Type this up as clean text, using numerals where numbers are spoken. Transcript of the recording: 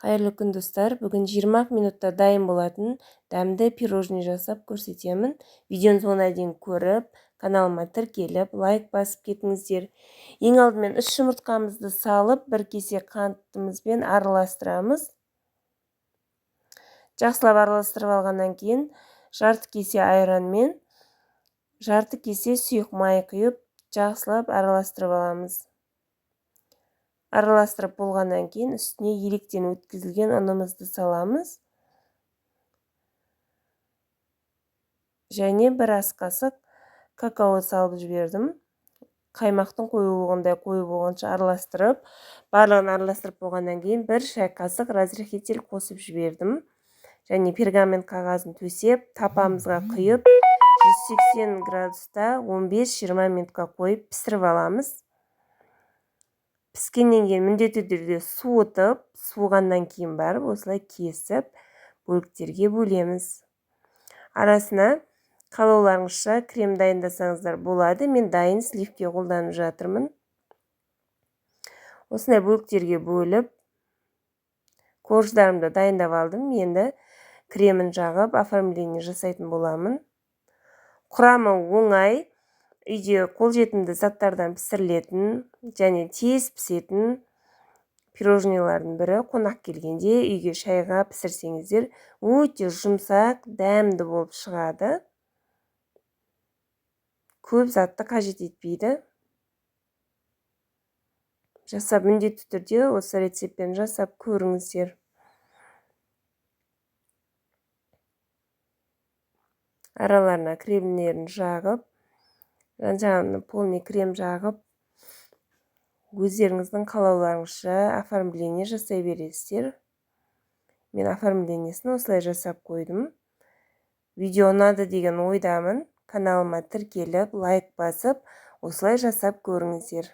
Қайырлы күн, достар! Бүгін 20 минутта дайын болатын дәмді пирожный жасап көрсетемін. Видеоның соңына дейін көріп, каналыма тіркеліп, лайк басып кетіңіздер. Ең алдымен 3 жұмыртқамызды салып, бір кесе қантымызбен араластырамыз. Жақсылап араластырып алғаннан кейін жарты кесе айран мен жарты кесе сұйық май құйып, жақсылап араластырып аламыз. Араластырып болғаннан кейін үстіне електен өткізілген ұнымызды саламыз. Және бір ас қасық какао салып жібердім. Қаймақтың қоюлығындай қою болғанша араластырып, барлығын араластырып болғаннан кейін бір шай қасық разрыхлитель қосып жібердім. Және пергамент қағазын төсеп, тапамызға құйып, 180 градуста 15-20 минутқа қойып пісіріп аламыз. Піскеннен кейін міндетті түрде суытып, суығаннан кейін барып осылай кесіп, бөліктерге бөлеміз. Арасына қалауларыңызша крем дайындасаңыздар болады. Мен дайын сливки қолданып жатырмын. Осындай бөліктерге бөліп, корждарымды дайындап алдым. Енді кремін жағып, оформление жасайтын боламын. Құрамы оңай, үйде қолжетімді заттардан пісірілетін және тез пісетін пирожныйлардың бірі. Қонақ келгенде үйге шайға пісірсеңіздер, өте жұмсақ, дәмді болып шығады. Көп затты қажет етпейді. Жасап, міндетті түрде осы рецептпен жасап көріңіздер. Араларына кремдерін жағып, жан-жағына полный крем жағып, өздеріңіздің қалауларыңызша оформление жасай бересіздер. Мен оформлениесін осылай жасап қойдым. Видео ұнады деген ойдамын. Каналыма тіркеліп, лайк басып, осылай жасап көріңіздер.